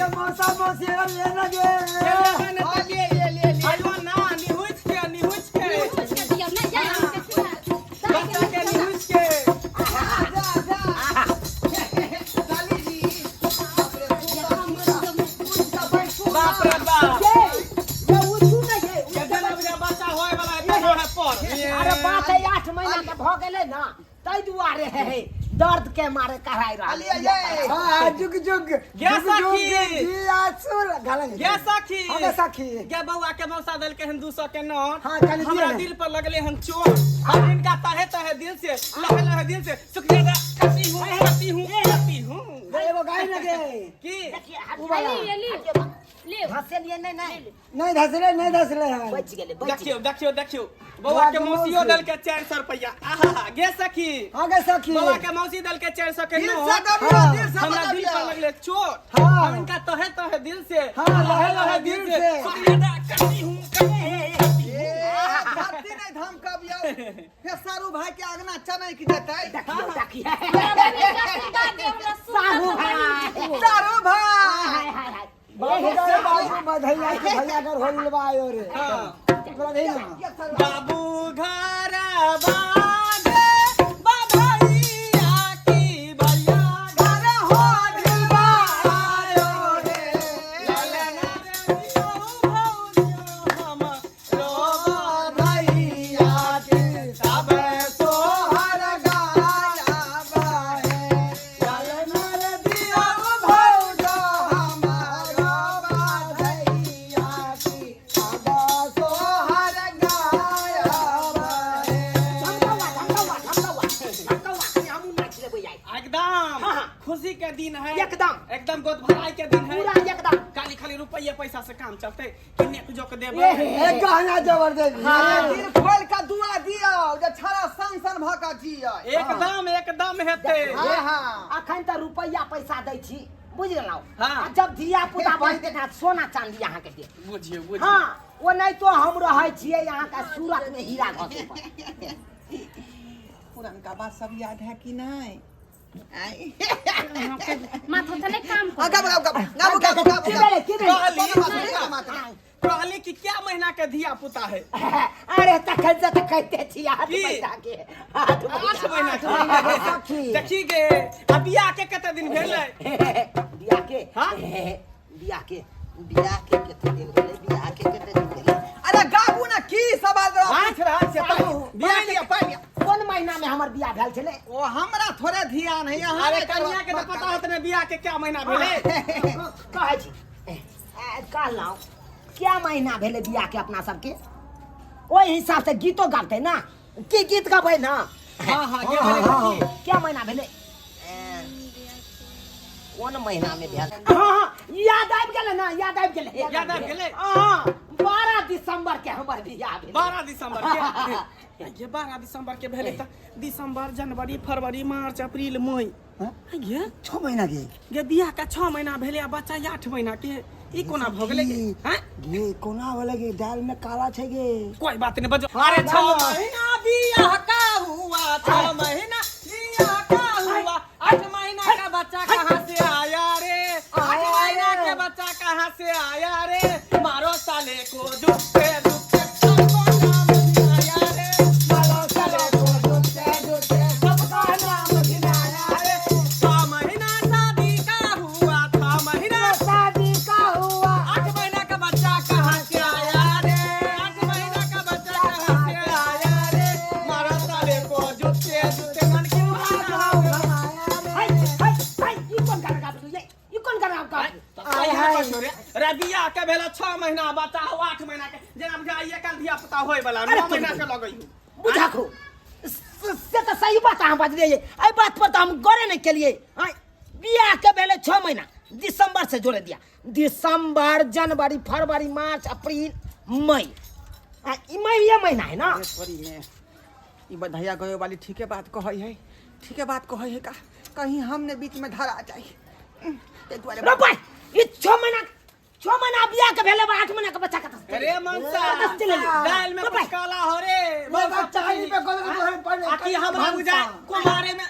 ये मौसा मौसी ले ना गे। हाँ, ले ले ले ले। आयो ना, निहुँच के, निहुँच के। पूछ के दियौ ने जाय अहाँके बच्चा के निहुँच के। जा जा साली जी, बाप रे, बाप रे बाप। ये ये उठू ना ये। के जेना बुझा बच्चा होय वाला है तैयो है पर। अरे बात है, 8 महीना के भऽ गेलै ना, ताहि दुआरे है है दर्द के मारे कराय रहल। अलिया ये। हाँ, जुग जुग गे जुग जुग सखी। जिया सुर गालन। गे सखी। हाँ गे सखी। गे बउआ के मौसा देलके हन 200 के नोट। हाँ, कनि दियौ हमरा ने। दिल पर लगले हन चोट। हम इनका तहे तहे दिल से, लहे लहे दिल से शुक्रिया करती हूँ, करती हूँ, करती हूँ। गे एगो गाय ना गे। की? उ वाला। एली ले। हंसलिए नहीं नहीं। नहीं धसले, नहीं धसले है। बच गेलै, बच। देखियो, देखियो, देखियो, बउआ के मौसियो देलके 400 रुपया। आहा, गे सखी। हाँ गे सखी। बउआ के मौसी देलके 400 के दिल से नोट। दबियो, दिल से हमरा दिल पर दबियो। लगले चोट। हाँ। हम इनका तहे तहे दिल से, हाँ, लहे लहे दिल से। शुक्रिया करती हूँ, करती हूँ, करती हूँ। ए, धरती नहीं धम कबियो, फिर सारू भाई के आगना चनक जेतै। देखियो, देखियो। हमरा साहू भाई। सारू भाई। हाय हाय हाय। बाबू गए, बाबू बधैया के भैया घर होइल बा आयो रे। हाँ। ओकरा दही ना। बाबू घर बाजे बधैया की भैया घर हो दिलवा आयो रे। ललना रे दियौ भौजो हम रो बधैया के सब सोहर गाया बाहे। ललना रे दियौ भौजो हमारो बधैया की अब सोहर गाया बाहे। धमकौआ, धमकौआ, धमकौआ, धमकौआ, कनि हमहूँ नाचि लेबै आइ। एकदम। हाँ, हाँ। खुशी के दिन है। एकदम। एकदम गोद भराई के दिन है। पूरा एकदम। खाली खाली रुपये पैसा से काम चलते कि नेक जोक देबै? ए, एक गहना जबरदस्त। अरे दिल खोल के दुआ दियौ जे छड़ा सन सन भ के जियै। एकदम, एकदम हेतै। हाँ हाँ। अखन तऽ रुपैआ पैसा दै छी, बुझि गेलहुँ? हाँ। आ जब धिया पुता भऽ जेतै ने, सोना चांदी अहाँके देब। बुझियौ, बुझियौ। हाँ, ओ नहि तो हम रहै छियै अहाँके सूरत मे हीरा घसे पर। पुरनका बात सब याद है कि नहीं? आई। माथा तऽ नहि काम हाँ, कर। गाबो गाबो गाबो गाबो गाबो। की भेलै, की भेलै? कहली। कोनो बात नहीं, कोनो बात नहीं। कहली कि क्या महीना के धिया पुता है? अरे तखन से तऽ कहिते छी 8 की? महीना के, 8 8 महीना। महीना के। सखी। देखी गे, आ बियाह के कते दिन भेलै? बियाह के? हाँ? बियाह के, बियाह के कते दिन भेलै? बियाह के कते दिन भेलै? अरे गाबू ना, की सवाल जवाब हाँ? पूछ रहल छियै? बियाह पानि लिअ, पानि लिअ। कोन महीना में हमर बियाह भेल छलै? ओ हमरा थोड़े ध्यान है अहाँ। अरे कन्या के तऽ पता होत ने बियाह के क्या महीना भेलै? कहै छी, कहलहुँ क्या महीना भेलै बियाह के अपना सबके, ओहि हिसाब से गीतो गाबतै ना। की गीत गबै ना? हाँ हाँ, के भेलै की? क्या महीना भेलै, कोन महीना में भेल? हाँ हाँ, याद आबि गेलै ना, याद आबि गेलै। याद आबि गेलै? हाँ, 12 दिसंबर के हमर बियाह भेलै। 12 दिसंबर के? ये 12 दिसंबर के भेलै तऽ दिसंबर, जनवरी, फरवरी, मार्च, अप्रैल, मई। ये 6 महीना के। गे, बियाह के 6 महीना भेलै आ बच्चा 8 महीना के, ई कोना भऽ गेलै गे? हैं? गे, कोना भेलै गे? दाल में काला छै गे। कोई बात नहीं, बजो। अरे 6 महीना बियाह का हुआ, 6 महीना बियाह का हुआ, 8 महीना का बच्चा कहाँ से आया रे? 8 महीना के बच्चा कहाँ से आया रे? मारो साले को जुत्ते जुत्ते, सबको नाम गिनाया रे। मारो साले को जुत्ते जुत्ते, सबका नाम गिनाया रे। 6 महीना शादी का हुआ, 6 महीना शादी का हुआ, 8 महीना का बच्चा कहाँ से आया रे? 8 महीना का बच्चा कहाँ से आया रे? मारा साले को जुत्ते जुत्ते, मन क्यों हाय हाय हाय, ई कोन गाना गाबलू ये? ई कोन गाना गाबलू? रे बियाह के भेल 6 महीना, बच्चा हो 8 महीना के, जेना बुझाइए काल धिया पुता होय वाला, अरे 9 महीना के लगै हो। बुझाखो से तऽ सही बात अहाँ बजलियै। एहि बात पर तऽ हम गौरे नहि केलियै। आँय, बियाह के भेलै 6 महीना, दिसंबर से जोड़े दिया, दिसंबर, जनवरी, फरवरी, मार्च, अप्रैल, मई। आ ई मई ये महीना है ना। अरे थोड़ी में ई बधैया गयो वाली ठीके बात कहै है, ठीके बात कहै है का, कहीं हमने बीच में धरा जाई, ताहि दुआरे। रो भाई, ई 6 महीना, 6 महीना बियाह के भेलै बा, 8 महीना के बच्चा कतऽ से? अरे मनसा। कतऽ से चलि एलै? दाल में रो कुछ भाई, काला हो रे। वो चाही पे कोन तोहरे पर। आ की हमरा बुझाय कुमारे में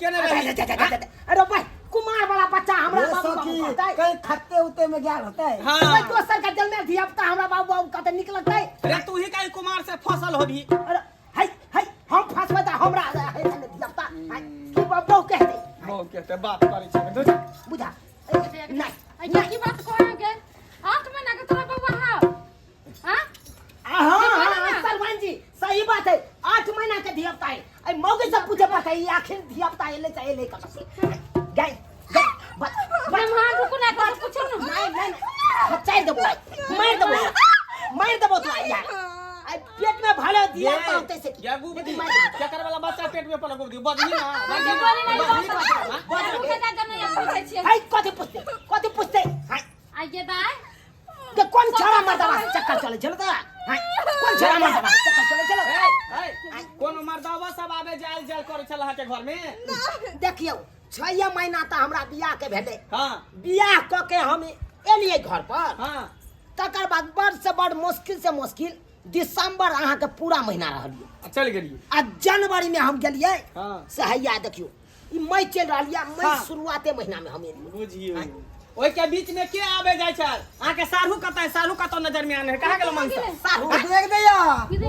केने रही। अरे भाई, कुमार कुमार वाला बच्चा हमरा ये बाबू बाबू सखी कहतै। कहीं खत्ते उते में गेल होतै। हाँ। कोई दोसर का जन्मेल धिया पुता हमरा बाबू बाबू कहतै निक लगतै। रे तू ही काहे कुमार से फसल होबी? अरे हाय हाय, हम फसबै त हमरा हे ने धिया पुता। हाय, की बाबू कहतै? बहु कहते बात करै छै। बुझा नहीं। आई की बात कहै के 8 महीना के तोरा बउआ हौ? हाँ? हाँ ये बोलो हाँ ना। सलमान जी सही बात है, 8 महीना के धिया पुता है। आई मौगी सब पूछे पड़ता है, ये आखिर धिया पुता है ले चाहे ले कब से गए गए बस बस। हम रुकू ना कर पूछो ना। नहीं नहीं नहीं, चाल देबो, मार देबो, मार देबो तो यार। आई पेट में भले धिया पुता होते से या गुबदी लेकिन मार देबो। केकर वाला बच्चा पेट में पल गुबदी बदली ना। हम बोले नहीं बात रुके जा जब नहीं पूछै छियै। हाय कथी पूछते, कथी पूछते? हाय आइए दाय के कौन छड़ा मर्दवा से चक्कर चले चलो तो? हाय कौन छड़ा मर्दवा से चक्कर चले चलो? ए कोनो मर्दावा सब आबे जायल जायल करै छल अहाँ के घर में? देखियौ 6 महीना तऽ हमरा बियाह के भेलै। हाँ। बियाह कऽ के हम एलियै घर पर। हाँ। तकर बाद बड़ से बड़ मुश्किल से मुश्किल दिसंबर अहाँके पूरा महीना रहलियै। चलि गेलियै। आ जनवरी में हम गेलियै। हाँ। से हैया देखियौ ई मई चलि रहल यऽ, मई हाँ। शुरुआते महीना में हम एलियै। बुझियौ ओहि के बीच में के आबे जाइ छल? अहाँ के साढ़ू कतऽ है? साढ़ू कतऽ नजर में आने है? कहाँ गेल मनसा? साढ़ू देख दैया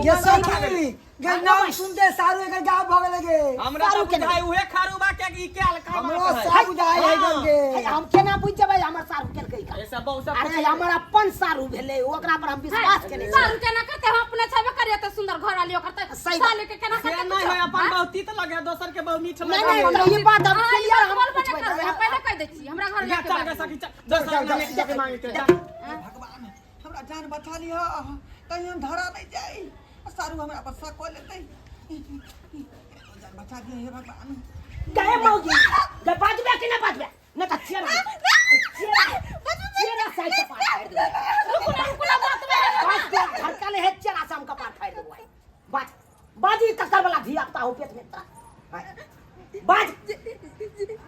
ये सखी गे नाम सुनते सारू एकर गायब भ गेलै गे। हमरा साढ़ू तऽ केना? बुझाइ उहे खारू बा के ई के अलका हमरो बात है। सब बुझाइ है हाँ। गे। हे, हम केना बुझि जेबै हमर साढ़ू केलकै का? ऐसा बहुत सब अरे हमर अपन साढ़ू भेलै, ओकरा पर हम विश्वास केने छी। सारू केना करते? हम अपने छेबे करिए त सुंदर घर वाली ओकर त सही बात। साले के केना से करते? नहीं है अपन बहुत तीत लगे दोसर के बहुत मीठ नहीं लगे। नहीं तऽ ई बात हम हाँ, ई क्लियर बात हम बोलबे पूछबै। नहि करबै, हम पहिले कहि दै छी हमरा घर जा लए के चल गे बात। सखी चल दोसर अंगना में जाके मांगे के जा। भगवान हमरा जान बचा लिह, कहीं हम धरा नहीं जाई, सारू हमरा पर शक कऽ लेतै। जान बचा दिया हे भगवान। गए मौगी गे बाजबे कि नहि बाजबे? नहि तऽ चेरा चेरा चेरा साइड कपार फाड़ि देबै। रुकू ना रुकू ना बात में बाज दे झड़का ले है चेरा से हम कपार फाड़ि देबै। बाज बाजी ककर वाला धिया पुता हो पेट में तोरा? बाज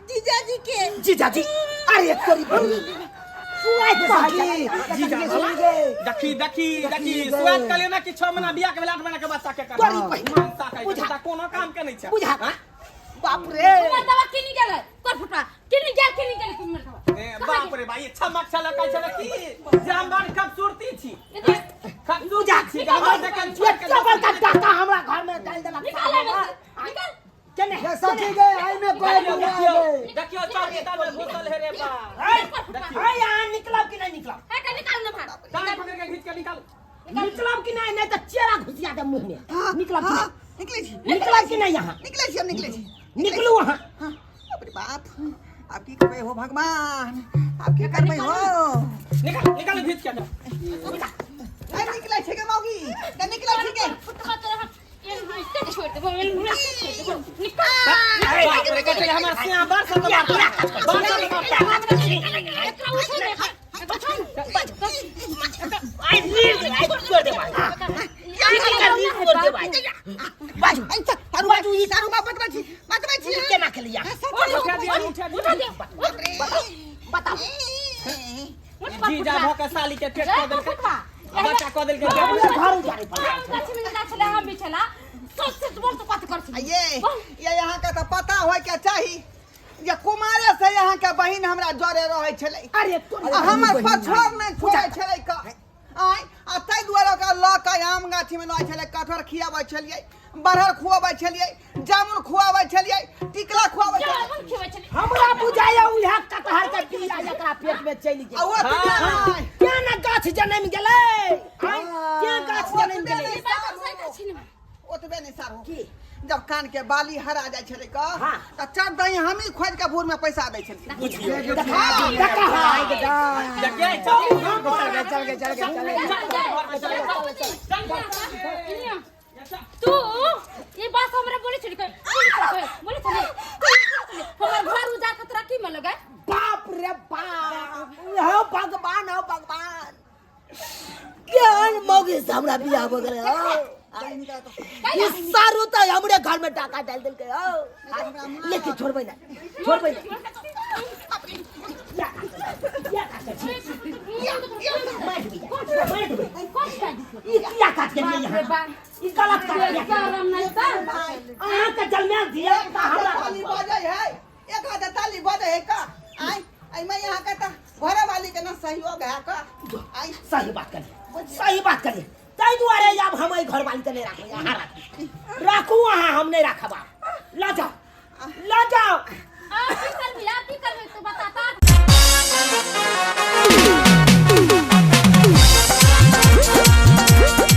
जीजाजी के। जीजाजी अरे तोरी बहिनी सुआइ सखी जीजा सखी वाला। गे। देखी देखी देखी गे। सुआद कले ना कि 6 महीना बियाह के भेल 8 महीना के बच्चा के कर। तोरी बहिनी। मनसा कहै छै, बुझा। तऽ कोनो काम के नहीं छै। बुझा। हाँ? बाप रे मर्दवा किनी गेलै कर फुटवा किनी गेल किनी गेल कुन मर्दवा? ए, बाप रे भाई छमक छलक छल की जे हम बड़ खूबसूरती छी, खूबसूरती छी, हमरा देखल छोड़ के एते बड़का डाका हमरा घर में डालि देलक। निकाल एहिमे से, निकाल। केने ये सखी गे आई में कोई देखियौ नहीं देखियौ गे। देखियौ चौकी तर में घुसल हे रे बा। है है यहाँ निकलब कि नहीं निकलब? हे के निकाल ना भाग। कान पकड़ के घींच के निकाल। निकलब कि नहीं? नहीं तऽ चेरा घुसिया दे मुंह में। निकलब कि हाँ, नहीं? निकलै छी। निकलब कि नहीं यहाँ? निकलै छी हम, निकलै छी। निकलू अहाँ। हाँ, बाप रे बाप आब की करबै हो भगवान, आब की करबै हो? निकाल निकाल घींच के। ए, निकलै छी गे मौगी गे, निकलै छी गे। फुटवा तोरा हम एनाहिते छोड़ि देबौ, एनाहिते छोड़ि देबौ। निकाल। बाप रे कते हमर सिया बड़ से बाप बड़ से बाप। एकरा उठो ने, उठो ने। आई रील आई तोड़ दे भाई, रील तोड़ दे भाई। बाजू सारू बाजू ई सारू बा बतबै छी, बतबै छी। ई केना केलिया? उठा दिया उठा उठा दिया। दे। बाप रे। बताओ। उठ जीजा फुटवा। भ के साली के पेट कऽ देलकै फुटवा। बच्चा कऽ देलकै। हमरे घर उजाड़े पर हम गाछी में जा छलै, हम भी छला। सोच सोच बोल तो कथी कर छली। ये यहाँ के तऽ पता होय के चाही जे कुमारे से यहाँ के बहिन हमरा जरे रहै छलै। अरे तोरी आ हमर पछोर नहि छोड़ै छलै क आँय, आ ताहि दुआरे ओकरा लऽ कऽ आम गाछीमे लऽ छलै, कटहर खियाबै छलियै, बरहर खुआबै छलियै, जामुन खुआबै छलियै, टिकला खुआबै छलियै। जामुन खिबै छली। हमरा बुझाइया उएह कटहर के बिया एकरा पेट में चलि आ गेल। ओ नहि। केना गाछ जनमि गेलै? आँय, केना गाछ जनमि गेलै? ई बात हम सही कहै छी ने। ओतबे नहि सारू की? जब कान के बाली हरा जाइ छलै क हाँ। तऽ चट दही हमही खोजि के भोर में पैसा दै छलियै। बुझियौ देखा देखा। देखियै चल चल गे चल गे चल गे। तू ई बात हमरा बोले छली कोई बोले छली हमर घर उजाड़ के तोरा की मिल गए? बाप रे बाप, हो भगवान हो भगवान, केहन मौगी से हमरा बियाह भऽ गेलै हो। ई सारू तऽ हमरे घर में डाका डालि देलकै हो। लेकिन छोड़बै नहि, छोड़बै नहि। या या काटै छी। मारि देबै, मारि देबै। ई किया काट के लिए यहाँ? ई गलत काट के। शरम नहीं त अहाँके जन्मेल धिया पुता हमरा ताली बजै है, एक हाथे ताली बजै है का? एहिमे यहाँ के तऽ घरे वाली के ना सहयोग है का आई। सही बात करिए, सही बात करिए। ताहि दुआरे आब हम एहि घरवाली के नहि राखबै। अहाँ राखू, राखू अहाँ, हम नहि राखब। आब लऽ जाउ, लऽ जाउ।